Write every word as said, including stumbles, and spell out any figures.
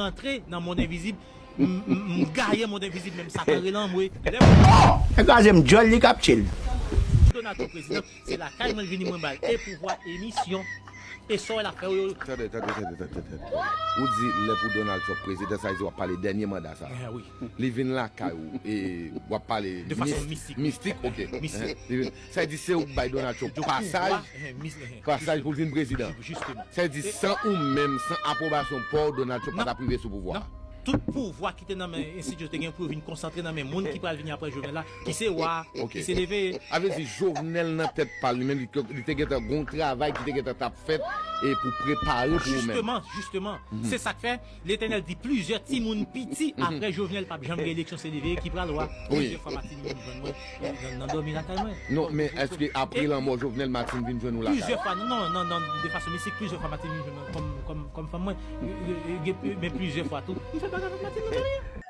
antre nan mond envizib, m, m, m gaye mond envizib, menm Satan rele anmwe. Lè m kraze m djòl li k ap tchil. Donald Trump prezidan, se lakay mwen l vini, mwen ba l e pouvwa e misyon. E sa w wè l ap fè yo. Tande, tande, tande, tande, tande. Ou di lè pou Donald Trump prezidan, sa vle di w ap pale dènye manda sa. Eh, wi. Li vin lakay ou e w ap pale de fason mistik. Mistik, ok. Mistik. Li vin, sa vle di se ou k bay Donald Trump pasaj, pasaj pou l vin prezidan. Sa vle di san ou menm, san apwobasyon pa w, Donald Trump pa t ap rive sou pouvwa a. Tout pouvwa ki te nan men enstitityon te gen pou yo vin konsantre nan men moun ki pral vini apre Jovenel la, ki se wa, ki se leve. Sa vle di Jovenel nan tèt pa l, li menm li, li te gentan gon travay ki te gentan t ap fèt e pou prepare pou ou menm. Jisteman, jisteman. Se sa k fè Letènèl di plizyè timoun piti apre Jovenel p ap janm gen eleksyon, se leve ki pral wa. Plizyè fwa Martine vin jwenn mwen nan, nan dòmi lakay mwen. Non, men èske apre lanmò Jovenel, Martine vin jwenn ou lakay? Plizyè fwa, non, non, non, de fason mistik, plizyè fwa Martine vin jwenn mwen kòm, kòm, kòm fanm mwen. Men plizyè fwa tou, m fè bagay avèk Martine nan dòmi.